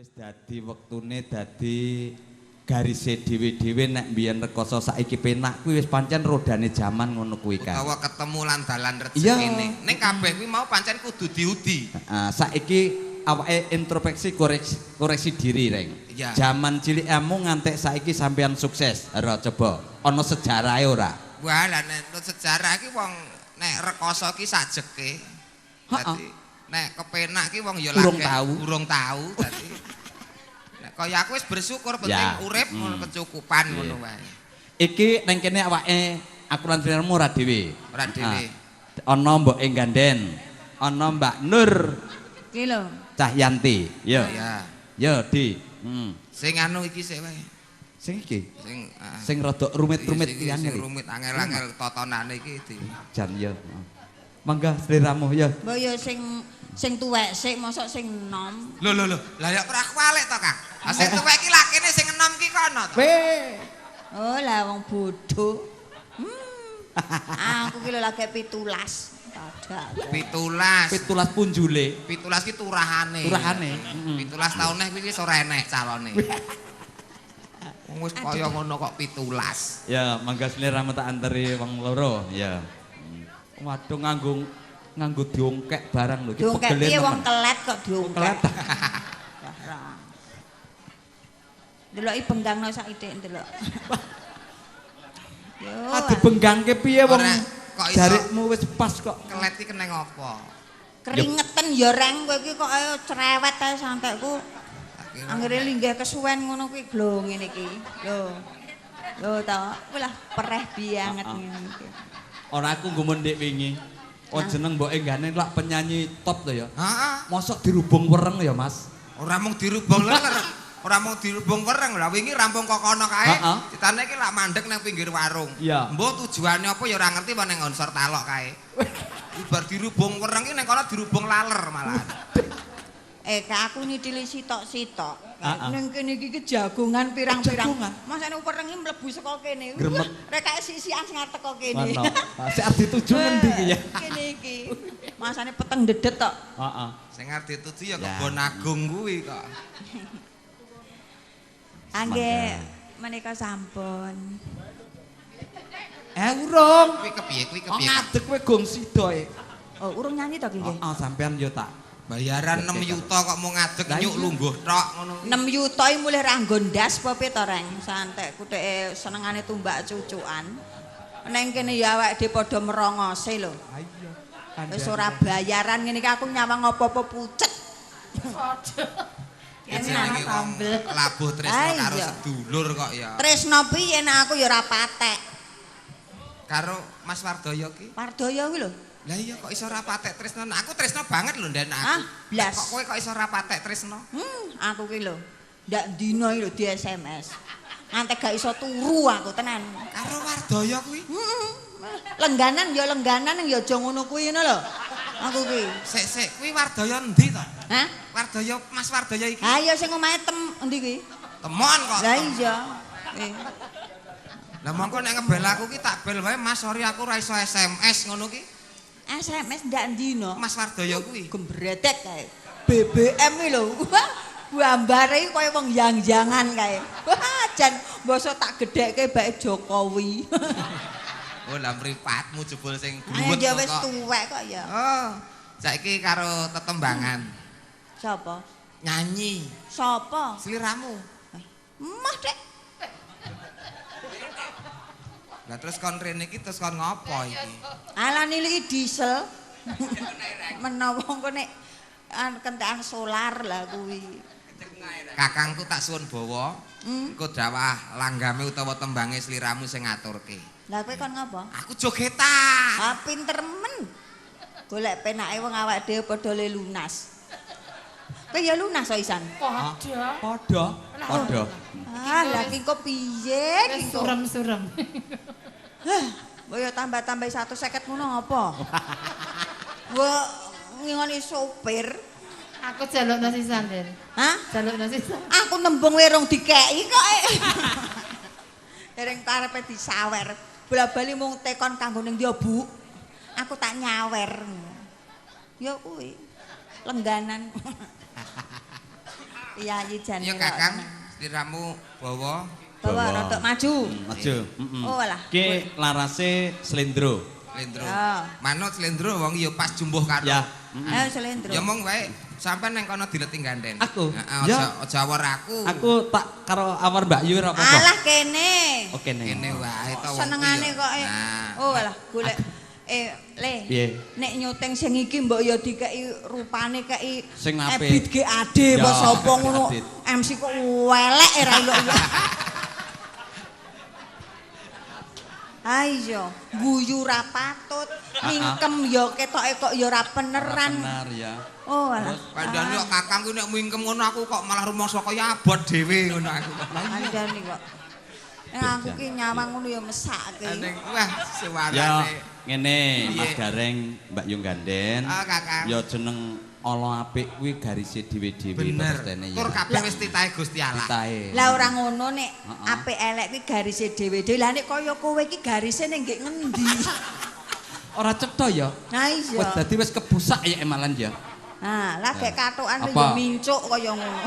Wis dadi wektune dadi garise dhewe-dhewe nek mbiyen rekoso saiki penak kuwi wis pancen rodane jaman ngono kuwi kan. Utawa ketemu lan dalan rezekine. Ning kabeh kuwi mau pancen kudu diudi. Heeh, saiki awake introspeksi koreksi diri reng. Jaman cilikmu ngantek saiki sampean sukses. Ora coba ana sejarahe ora? Wah, lah nek sejarah iki wong nek rekoso ki sajeke. Dadi nek kepenak ki wong ya lagi urung tau dadi. Nek kaya aku wis bersyukur penting urip ngono kecukupan ngono wae. Iki ning kene awake aku lan sliramu ora dhewe. Ora dhewe. Ana mboke ganden, ana Mbak Nur. Iki lho. Cahyanti. Ya. Ya, Di. Sing anu iki sik wae. Sing iki? Sing sing rada rumit-rumit liyane. Sing rumit angel-angel totonane iki, Di. Jan ya. Mangga sliramu ya. Mbok ya sing sing tuwek sik mosok sing enom. Lho lho lho. Lah ya ora kuwalik to, Kang. Lah sing tuwek iki lakine sing enom ki kono to. Weh. Oh, lah wong bodho. Aku ki lho lagi 17. 17. 17 punjule. 17 ki turahane. Turahane. 17 taun neh kuwi wis ora enek calone. Wong wis kaya ngono kok 17. Ya, mangga sliramu tak anteri wong loro, ya. Waduh nganggo diongkek barang lho iki pegele temen. Wong kelet kok diongkek. Kelet. Ndeloki benggangno sak ithik ndelok. Yo. Ah dibenggangke piye wong kok iso jarikmu wis pas kok. Kelet iki keneng apa? Keringeten ya reng kowe iki kok ayo cerewet ae santekku. Anggere linggih kesuwen ngono kuwi glo ngene iki. Lho. Lho ta, kuwi lah pereh banget ngene iki. Ora aku nggumun ndek wingi. Oh jeneng mboke nggane lak penyanyi top to ya. Heeh. Mosok dirubung wereng ya, Mas? Ora mung dirubung leler. Ora mung dirubung wereng. Lah wingi rampung kok kono kae. Citane iki lak mandek nang pinggir warung. Mbok tujuane apa ya ora ngerti apa nang ngonsor talok kae. Bar dirubung wereng iki nang kono dirubung laler malah. Kak aku nitili sitok-sitok. Ning kene iki jagongan pirang-pirang. Masane werenge mlebu saka kene. Rekake sisian sing arep teko kene. Sik arep dituju ngendi iki ya? Kene iki. Masane peteng dedet tok. Heeh. Sing arep dituju ya Kebon Agung kuwi kok. Angge menika sampun. Urung. Kuwi kepiye? Kuwi kepiye? Ngadeg kowe gong sida e. Oh, urung nyanyi to ki nggih? Heeh, sampean yo tak bayaran 6 yuta kok mau ngadeg nyuk lungguh tok ngono. 6 yuta iki mulih ra nggo ndas apa piye to, Reng? Santek kutheke senengane tumbak cucukan. Neng kene ya awake dhewe padha merongose lho. Ha iya. Wis ora bayaran ngene iki aku nyawang apa-apa pucet. Padha. Jenenge wong labuh tresno karo sedulur kok ya. Tresno piye nek aku ya ora patek. Karo Mas Wardoyo ki? Wardoyo kuwi lho. Lah iya kok iso ora patek tresno. Nah, aku tresno banget lho ndan aku. Ah, blas. Kok kowe kok iso ora patek tresno? Aku ki lho. Ndak dina iki lho di SMS. Ngantek gak iso turu aku tenan. Karo Wardoyo kuwi? Heeh. Lengganan ya lengganan ya aja ngono kuwi ngono lho. Aku kuwi. Sik sik kuwi Wardoyo endi to? Hah? Wardoyo Mas Wardoyo iki. Ha iya sing omahe tem endi kuwi? Temon kok. Lah iya. Lah mongko nek ngebel aku ki tak bel wae Mas, sorry aku ora iso SMS ngono ki. SMS ndak ndino. Mas Wardoyo kuwi gembretek kae. BBM iki lho. Gambare iki kaya wong yang-yangan kae. Wah, jan basa tak gedhekke bae Jokowi. Oh, lah mripatmu jebul sing bluwet kok. Ya wis tuwek kok ya. Oh, saiki karo tetembangan. Sapa? Nyanyi. Sapa? Sliramu. Mah, Dek. Lah terus kon rene iki terus kon ngopo iki? Alah niliki diesel. Menawa engko nek kentekan solar lah kuwi. Kakangku tak suwun bawa. Engko dawah langgame utawa tembange sliramu sing ngaturke. Lah kowe kon ngopo? Aku jogetan. Ah pinter men. Golek penake wong awake dhewe padha le lunas. Kowe ya lunas kok isan? Padha. Padha. Padha. Ah, lah ki kok piye ki kok? Surem-surem. Hah, mbok ya tambah-tambah 150 ngono apa? Mbok ngingoni sopir. Aku jalukno sisan, Den. Hah? Jalukno sisan. Aku nembung wae rong dikeki kok. Dereng karepe disawer. Bola-bali mung tekon kanggo ning ndi, Bu? Aku tak nyawer. Ya kuwi. Lengganan. Piyayi jane. Ya Kakang, sliramu bawa. Bawa rodok maju. Maju. Oh alah. Ki larase slendro. Slendro. Manut slendro wong ya pas jumbuh karo. Ya. Ayo slendro. Ya mong wae sampean nang kono dileti ganden. Aku. Heeh, aja awor aku. Aku tak karo awor Mbak Yu ora apa-apa. Alah kene. Oh kene. Kene wae to wong. Senengane kok. Oh alah golek Le. Nek nyuting sing iki mbok ya dikeki rupane keki sing apik. Ebit GAD apa sapa ngono. MC kok welek ora ilok. Ayo, guyu ra patut, mingkem ya ketoke kok ya ora beneran. Bener ya. Oh alah. Kandhane kok Kakang ku nek mingkem ngono aku kok malah rumangsa kaya abot dhewe ngono aku. Kandhane kok. Nek aku ki nyawang ngono ya mesake. Wah, suarane. Ya ngene Mas Gareng, Mbak Yung Ganden. Ah, Kakang. Ya jeneng ala apik kuwi garise dhewe-dhewe pestene ya. Tur kabeh wis titahe Gusti Allah. Lah ora ngono nek apik elek kuwi garise dhewe-dhewe. Lah nek kaya kowe iki garise ning nggek ngendi? Ora cetha ya. Nah iya. Wis dadi wis kebusak ya emalan ya. Nah, lah gek katokan ya mincuk kaya ngono.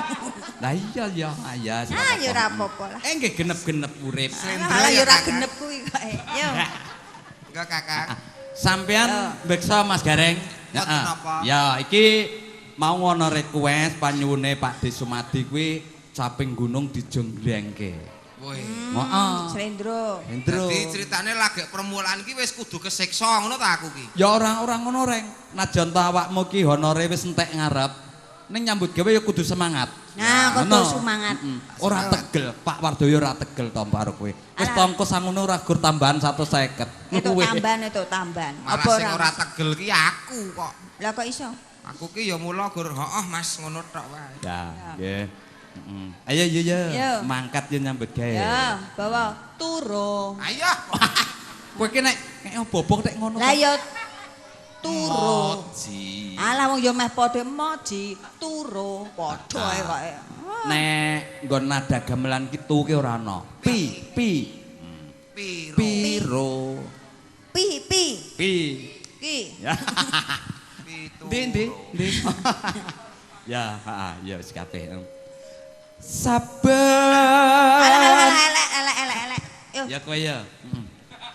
Lah iya ya, ya. Nah, ya ora apa-apa lah. Nggih genep-genep urip. Lah ya ora genep kuwi kok. Yo. Enggak Kakang. Sampean mbeksa Mas Gareng. Heeh. Ya, iki mau ana request panyuwune Pak De Sumadi kuwi caping gunung dijenggrengke. Woi. Heeh. Slendro. Dadi critane lagi permulaan ki wis kudu kesiksa ngono ta aku ki. Ya ora-ora ngono, Reng. Najan ta awakmu ki honore wis entek ngarep, ning nyambut gawe ya kudu semangat. Nah, kudu semangat. Ora tegel, Pak Wardoyo ora tegel tampa karo kowe. Wis tongko sangono ora gur tambahan 150. Itu tambahan, itu tambahan. Apa sing ora tegel ki aku kok. Lah kok iso? Aku ki ya mula gur heeh Mas ngono tok wae. Ya, nggih. Ayo yo yo, mangkat yo nyambut gawe. Ya, bawa turu. Ayo. Kowe ki nek bobok nek ngono. Lah ya turu. Alah wong ya meh padha moji, turu padha ae kok. Nek nggon nada gamelan ki tuke ora ana. Pi pi piro. Piro. Pi pi. Pi. Ki. Ndi ndi ndi. Ya, heeh, ya wis kabeh. Saben. Elek elek elek elek. Ya kowe ya.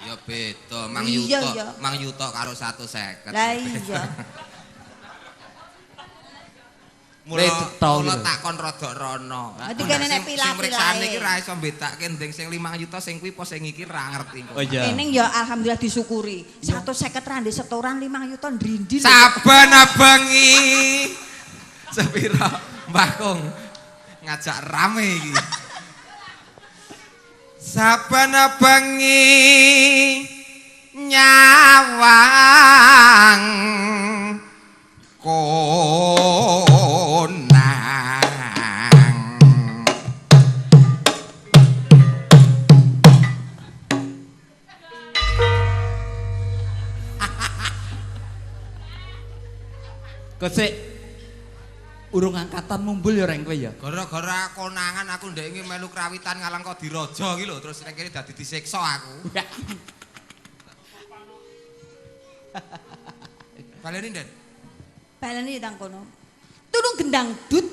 Ya beda, Mang Yuto, Mang Yuto karo 150. Lah iya. Mula takon rada rono. Dadi kene nek pilah-pilah. Sing mriksane iki ra iso mbedake ndeng sing 5 yuta sing kuwi apa sing iki ra ngerti kok. Ning ya alhamdulillah disyukuri. 150 ra ndek setoran 5 yuta ndrindi. Saben abengi. Sepira Mbah Kung ngajak rame iki. Saben bengi nyawang konang. Kosek urung angkatan mumbul ya reng kowe ya. Gara-gara konangan aku ndek iki melu krawitan ngalang kok diraja iki lho terus ning kene dadi disiksa aku. Baleni, Den. Baleni tang kono. Tulung gendang dut.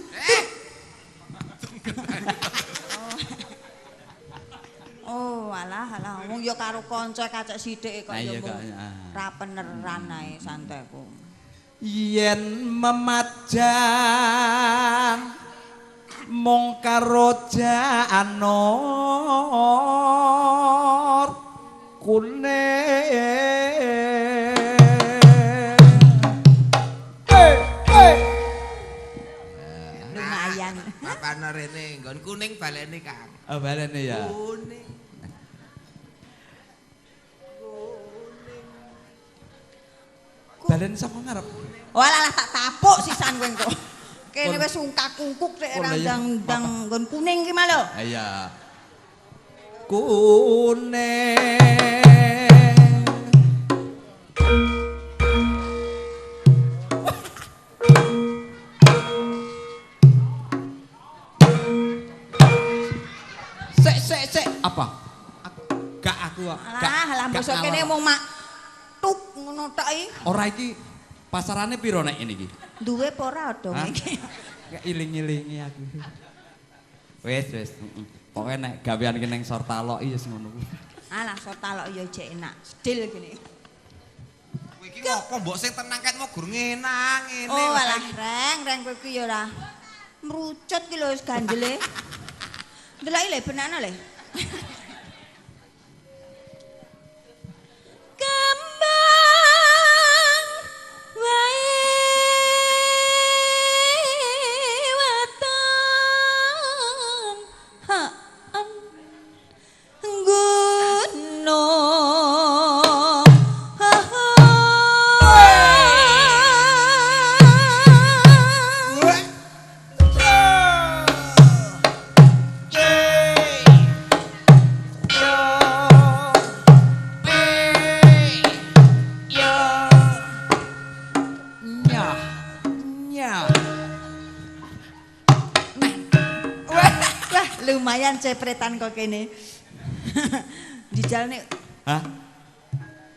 Oh, alah alah wong ya karo kanca kacek sithik kok ya ra peneran ae santeku. Yen memajang mung karo janur kuning. Lumayan. Papane rene nggon kuning baleni, Kang. Oh, baleni ya. Kuning. Balen saka ngarep. Oh alah tak tapuk sisan kowe engko. Kene wis ungkak-ungkuk nek ora ndang-ndang nggon kuning ki malo. Iya. Kuning. Sek sek sek apa? Gak aku kok. Alah, lah mbok kene wong mak tuk ngono tok iki. Ora iki pasarane piro nek ngene iki? Duwe apa ora dong iki? Iling-ilingi aku. Wis wis, pokoke nek gawean ki ning Sortalok ya wis ngono kuwi. Alah Sortalok ya jek enak. Sedil gini. Kowe iki ngopo mbok sing tenang ket mau gur ngenang ngene. Oh alah reng, reng kowe iki ya ora mrucut ki lho wis ganjele. Ndeloki le benakno le. Kembang wae waton haan gunung. Wah, lumayan cepretan kok kene. Dijalne. Hah?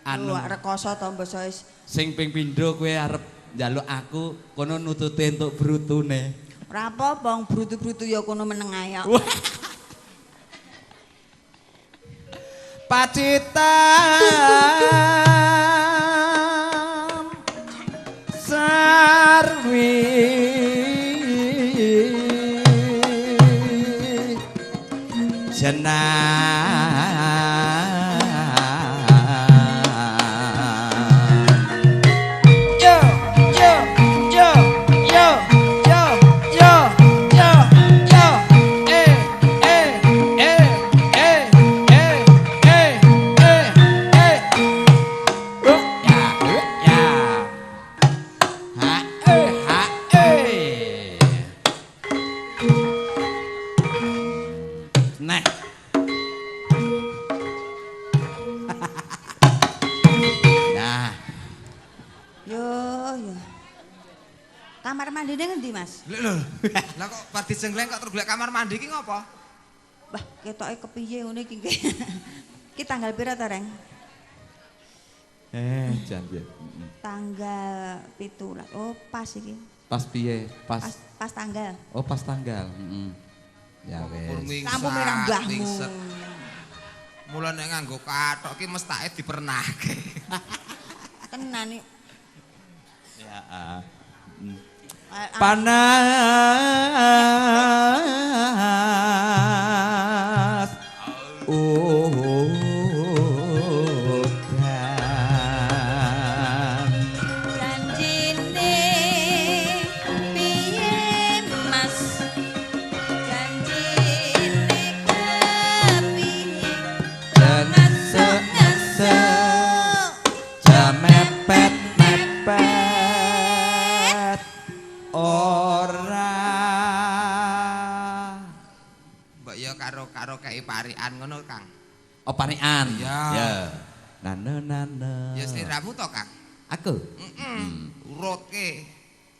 Anu rekoso to mbok wis. Sing ping pindho kowe arep njaluk aku kono nutute entuk brutune. Ora apa-apa, wong brutu-brutu ya kono meneng ae kok. Pacitan sarwi jenang. Yo yo yo yo yo yo yo yo eh eh eh eh eh eh eh eh. Oh ya ya. Ha eh ha eh. Nah. Nah. Yo yo. Kamar mandine ngendi, Mas? Lho lho. Lah kok bar dijengleng kok terus golek kamar mandi iki ngopo? Wah, ketoke kepiye ngene iki. Iki tanggal pira to, Reng? Jan piye? Tanggal 17. Oh, pas iki. Pas piye? Pas pas tanggal. Oh, pas tanggal. Heeh. Ya wis. Lampu merah mbahmu. Mula nek nganggo kathok ki mestake dipernahke. Tenan iki. Ya. Panas udan. Janjine piye Mas? Janjine kepiye? Ngesek-ngesek jam mepet-mepet ora. Mbok ya karo karo kei parikan ngono, Kang. Oh, parikan. Iya. Ya. Nane nane. Ya sliramu to, Kang? Aku. Heeh. Urutke.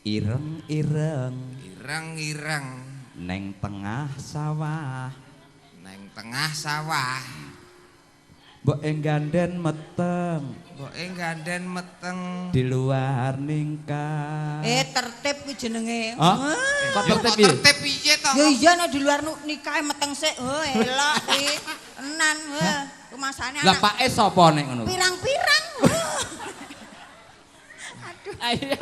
Ireng-ireng Ireng-ireng neng tengah sawah. neng tengah sawah. Mbok ganden meteng Mboke ganden meteng. di luar ningkah. Tertib kuwi jenenge. Hah? Kok Ya, tertib kok piye? tertib piye to? Ya iya nek di luar nikahe meteng sik. Oh, elok kuwi. Tenan, heh. Rumasane Lah anak pake sapa nek ngono? pirang-pirang. Aduh. Ayo.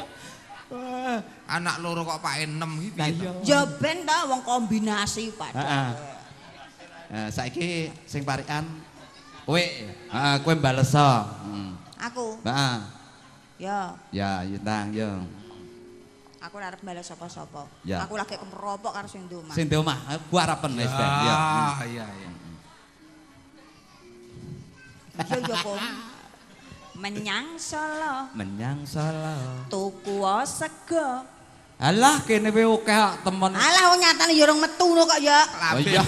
Anak loro kok pake 6 iki piye to? Ya ben ta wong kombinasi padha. Heeh. Saiki sing parikan kowe, heeh, kowe baleso. Heeh. Aku. Heeh. Ya, Ya, yentang yo. aku ora arep bales sapa-sapa. Ya. Aku lagi kemeropok karo sing ndek omah. Sing di omah, ku arepen wis ben. Ya. Ah, iya iya. Iya ya, Kom. Menyang Solo, Menyang Solo. tuku sego. Alah kene we akeh kok temen. Alah wong nyatane ya urung metu ngono kok ya. Oh iya.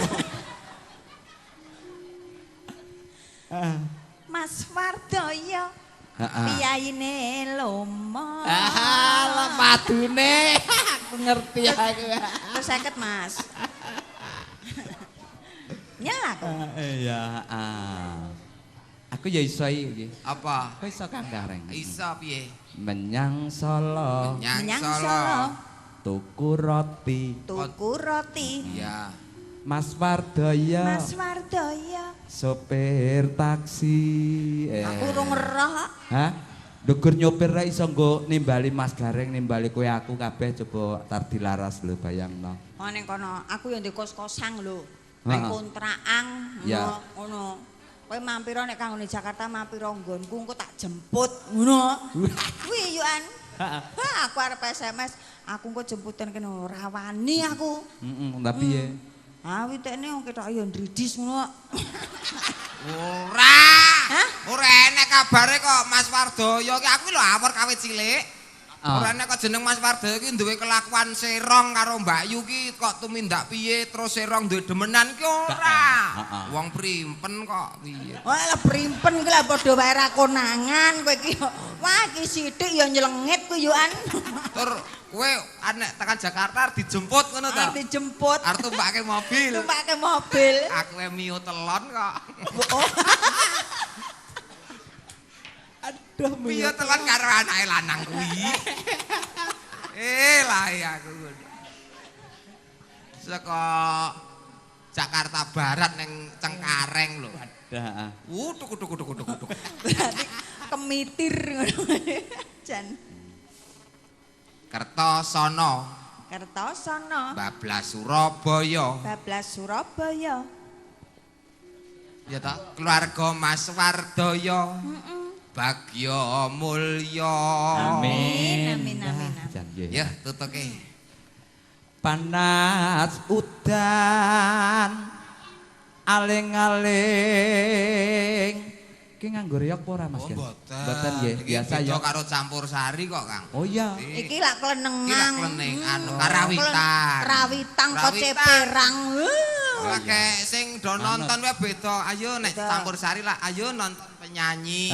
Mas Wardoyo, Heeh. piyayine lomo. Alah padune. Aku ngerti aku. Terus 50, Mas. Nyel aku. Iya, heeh. Aku ya iso iki. Apa? Kowe iso Kang Gareng? Iso piye? Menyang Solo. Menyang Menyang Solo. Solo. Tuku roti. Tuku roti. Iya. Mas Wardoyo. Mas Wardoyo. Sopir taksi. Aku urung ngeroh. Hah? Dugur nyopir ra iso nggo nimbali Mas Gareng, nimbali kowe aku kabeh coba tar dilaras lho bayangno. Oh ning kono, aku yo ndek kos-kosang lho. Ning kontrakan ngono. Kowe mampir nek kanggone Jakarta mampir nggonku engko tak jemput ngono. Kuwi yo an. Hah, aku arep SMS, aku engko jemputan kene ora wani aku. Heeh, lha piye? Ah witekne wong ketok yo ndridis ngono. Ora. Ora enek kabare kok Mas Wardoyo ki aku lho awor kawit cilik. Ora enek kok jeneng Mas Wardoyo ki duwe kelakuan serong karo Mbak Yu ki kok tumindak piye terus serong duwe demenan ki ora. Wong primpen kok piye. Wah, lah primpen ki lah padha wae ra konangan kowe iki. Wah, iki sithik ya nyelengit kuwi yo an. Tur kowe nek tekan Jakarta dijemput ngono ta? Arep dijemput. Arep tumpake mobil. Tumpake mobil. Aku mio telon kok. Oh. Aduh, mio telon karo anake lanang kuwi. Lah ya aku ngono. Saka Jakarta Barat ning Cengkareng lho. Wadah. Tuk tuk tuk tuk tuk. Berarti kemitir ngono. Jan. Kertosono. Kertosono. Bablas Surabaya. Bablas Surabaya. Ya ta, keluarga Mas Wardoyo. Bagyo mulya. Amin. Amin amin amin. Ya, tutuke. Panas udan aling-aling. Ki nganggo reog apa ora Mas? Oh, mboten. Mboten nggih, biasa ya. Beda karo campur sari kok, Kang. Oh iya. Iki lak klenengan. Iki lak klenengan, karawitan. Karawitan kok ceperang. Lha sing do nonton wae beda. Ayo nek campur sari lah, ayo nonton penyanyi.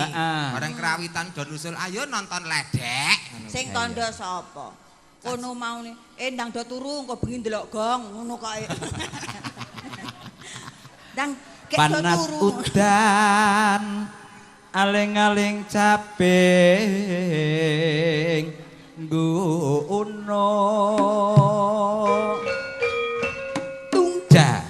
Bareng karawitan do nusul, ayo nonton ledek. Sing kandha sapa? Kono maune, ndang do turu engko bengi ndelok gong ngono kae. Ndang gek do panas turu. Udan aling-aling caping nggono tungja.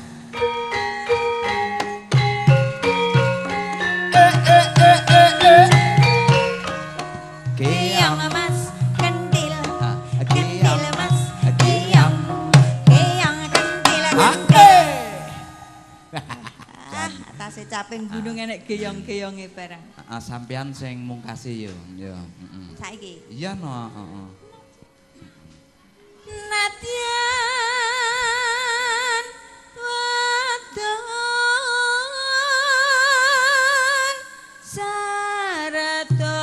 Keong Mas kentil. Kentil Mas keong. Keong kentil kentil. Ah, atase caping gunung enek geyong-geyonge barang. Sampean sing mungkasi yo. Ya, heeh. Saiki. Iya no, heeh. Nadyan wadon sarata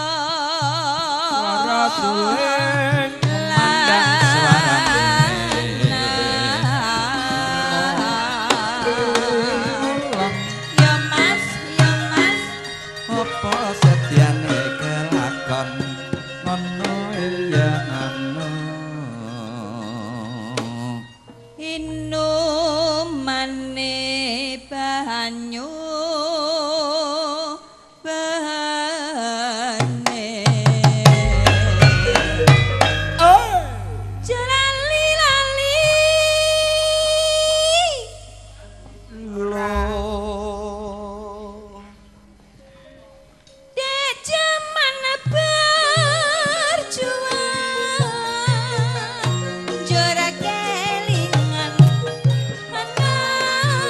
Ya Mas, ya Mas. Apa setyane kelakon ngono ya ngono. Inumane banyu bane. Jelali lali. Dek jaman berjuang jora kelingan anak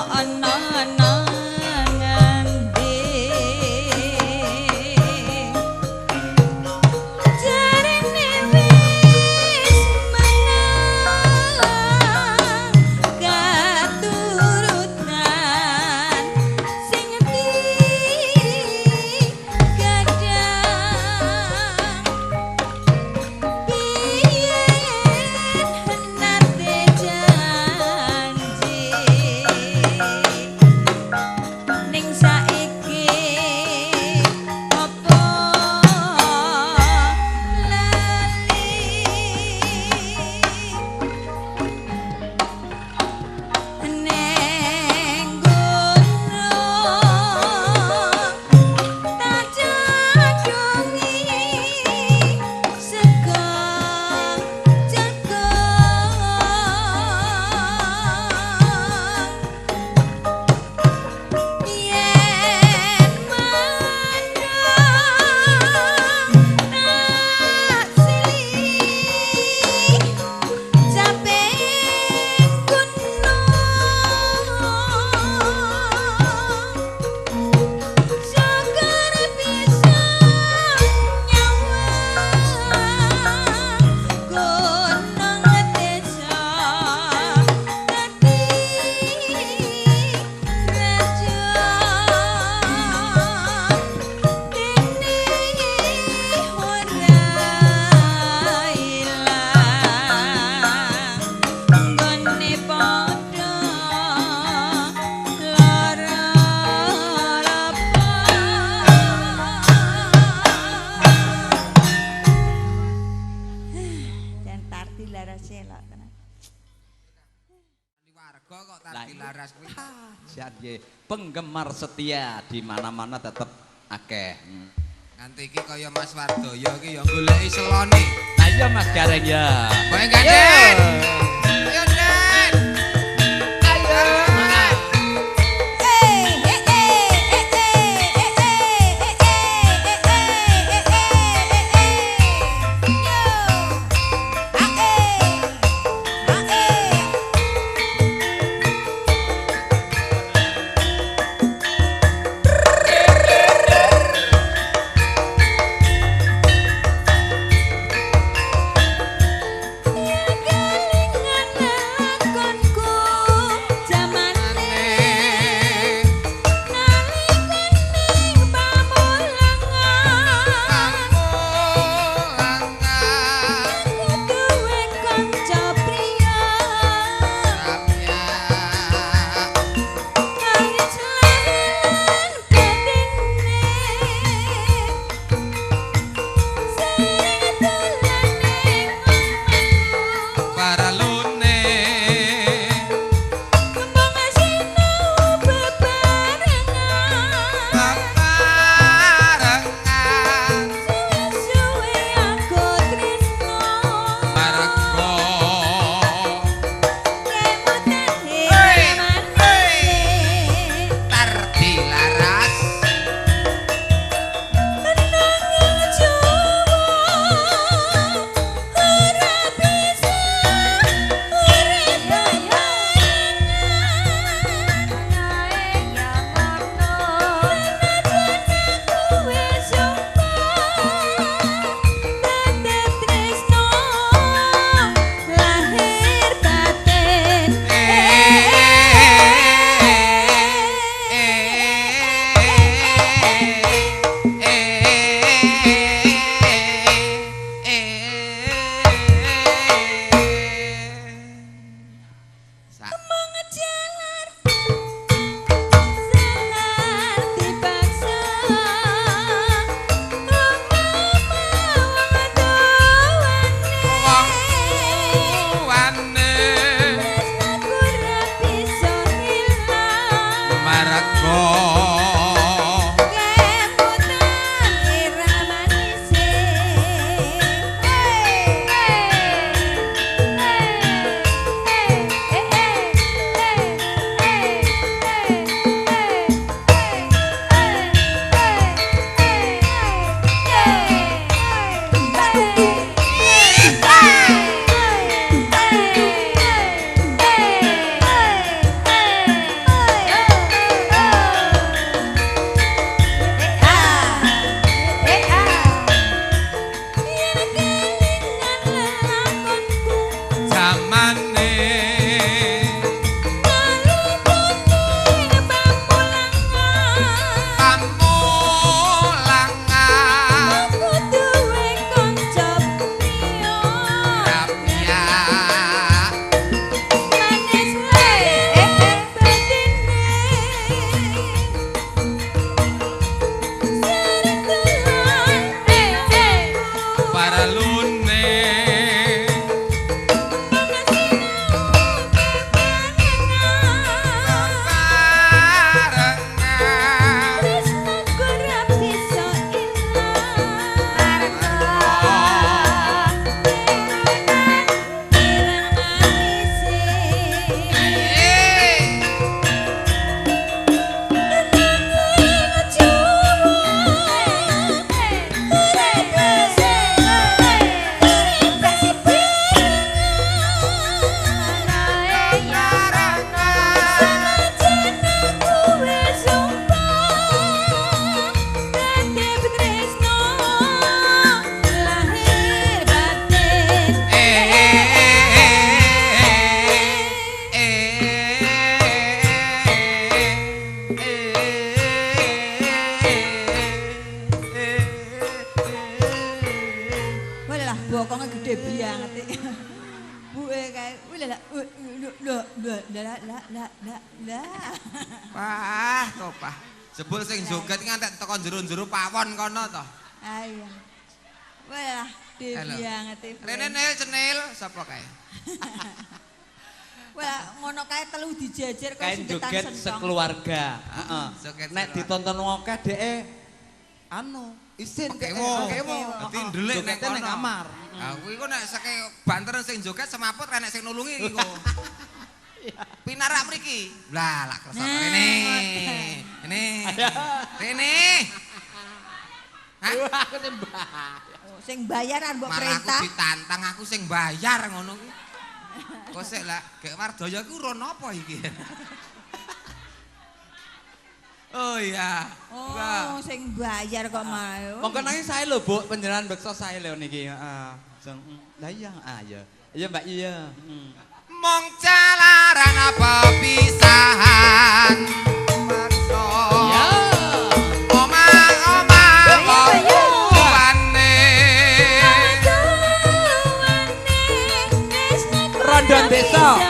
ana nang ngendi jarene wis menang katurutan sing digadang biyen nate janji ning saiki opo lali neng gunung tak jadungi sego jagung yen mendung tak silih caping gunung syukur bisa nyawang gunung desa dadi raja dene ora ilang nggone padha lara Jan tarti laras elok tenan. Warga kok tarti laras kuwi. Jan nggih, penggemar setia di mana-mana tetep akeh. Nganti iki kaya Mas Wardoyo iki ya goleki selone. Ayo Mas Gareng ya. Kowe ganden. Ayo Den. Ayo. Eh eh eh eh eh eh eh eh eh eh eh yo a eh a eh. Ya kelingan lah lah lah lah. Wah, topah. Jebul sing joget ngantek teko jero-jero pawon kono to. Ayo. Wah, dewi banget. Rene Nil cenil sapa kae? Wah, ngono kae telu dijejer kaya joget sekeluarga. Heeh. Nek ditonton wong akeh dheke anu isin kewo. Dadi ndelik nek ning kamar. Ha kuwi kok nek seke banter sing joget semaput ra nek sing nulungi iki kok. Pinarak mriki. Lah, lak kersa rene. Rene. Rene. Hah? Aku sing bayar. Sing bayaran mbok perintah. Malah aku ditantang aku sing bayar ngono kuwi. Kok sik lah, gek Wardaya ku ron apa iki? Oh iya. Oh, sing bayar kok mau. Monggo nanging sae lho, Bu, panjenengan beksa sae lho niki, heeh. Lah iya, ah iya. Iya, Mbak, iya. Mong jalaran apa pisahan maksa. Ya. Omah-omah tuane. Rondon desa.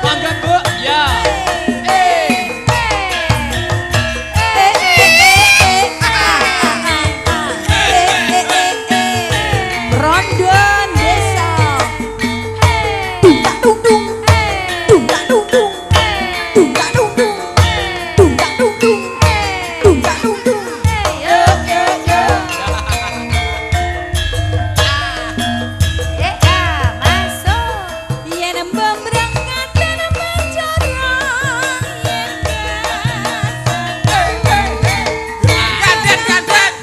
Monggo, Bu. Ya. Rondon desa. Dung tak dung dung. Dung tak dung dung. Dung tak dung dung. Dung tak dung dung. Dung tak dung dung. Yo yo yo. Yen mbembrang katen mencorong yen Ganden ganden.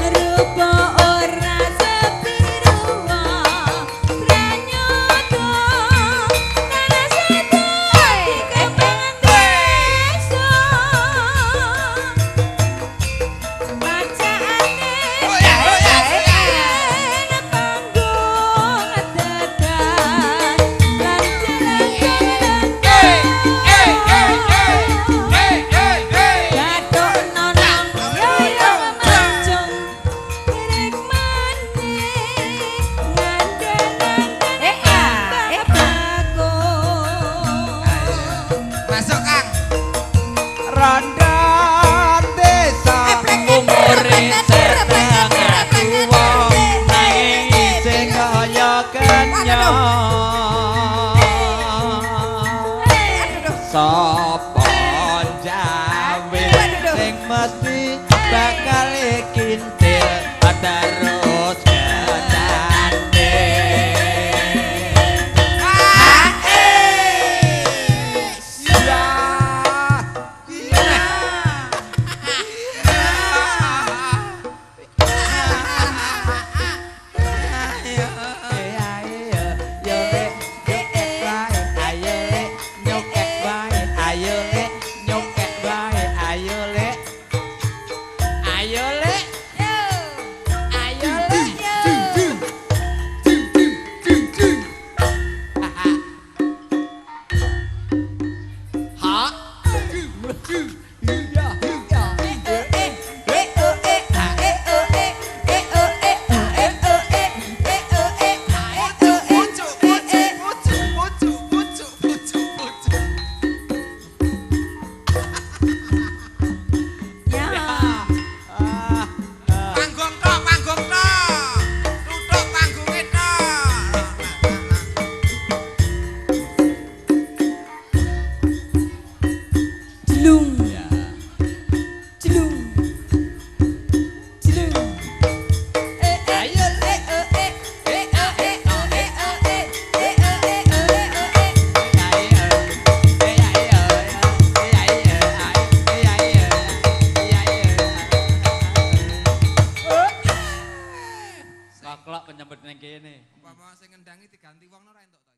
Rupa ora sepiruwa pranyata tanah sedati kepengen desa bacaane panggung dadan lan Gathuk nonong yo mancung rikmane ngandel-ngandel bakul. Masuk Kang. Rondon desa umure setengah tuwa nanging isih kaya kenyang. Sapa njawil sing mesti bakal kintil terus kecandhe. Ya. Pucuk pucuk pucuk pucuk pucuk pucuk pucuk. Panggung tok, panggung tok. Tutuk panggunge tok. Jelung. Jelung. Jelung. Ayo le e e e e e o e o e e o e o e o e. Koklok penyambut nang kene. Umpama sing ngendangi diganti wong ora entuk to.